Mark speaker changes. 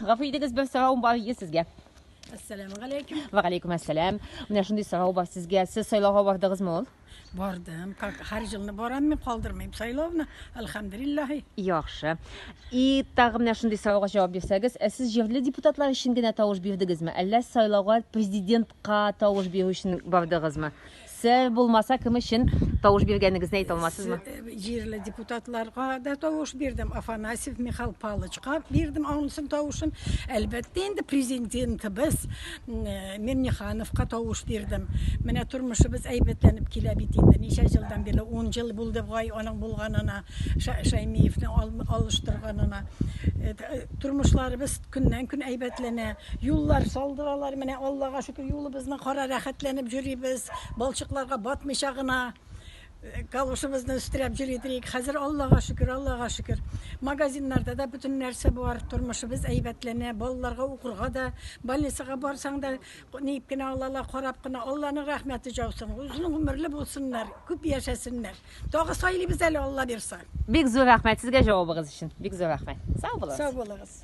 Speaker 1: Гафу итегез, бер соравым бар иде сезгә.
Speaker 2: Әссәламу галәйкүм.
Speaker 1: Ва галәйкүм әссәлам. Менә шундый сорау бар сезгә. Сез сайлауга бардыгызмы ул?
Speaker 2: Бардым. Как һәр елны барам мин, калдырмыйм сайлауны. Әлхәмдүлилләһи.
Speaker 1: Яхшы. И тагы менә шундый сорауга җавап бирсәгез, ә сез җирле депутатлар өчен генә тавыш бирдегезме, әллә сайлауга президентка тавыш бирү өчен бардыгызмы? Сер булмаса, кем өчен тавыш биргәнегезне әйтә алмассызмы?
Speaker 2: Э, җирле депутатларга да тавыш бирдем. Афанасьев Михаил Палычка бирдем анысын тавышын. Әлбәттә инде президентыбыз э, Миңнехановка тавыш бирдем. Менә тормышыбыз әйбәтләнеп килә бит инде. Ничә елдан бирле 10 ел булды бугай аның булганына, Шәймиевне алыштырганына. Э, тормышларыбыз көннән-көн әйбәтләнә. Юллар салдыралар, менә Аллага шөкер, юлыбызны кара рәхәтләнеп йөрибез, балчыкларга батмыйча гына э, калошыбызны өстерәп йөри идек. Хәзер Аллага шөкер, Аллага шөкер. Магазиннарда да бөтен нәрсә бар, тормышыбыз әйбәтләнә, балаларга укырга да, больницага барсаң да, ниеп кенә алалар, карап кына. Алланың рәхмәте яусын. Озын гомерле булсыннар, күп яшәсеннәр. Тагы сайлыйбыз әле, Алла бирса.
Speaker 1: Бик зур рәхмәт сезгә җавабыгыз өчен. Бик зур рәхмәт. Сау булыгыз.
Speaker 2: Сау булыгыз.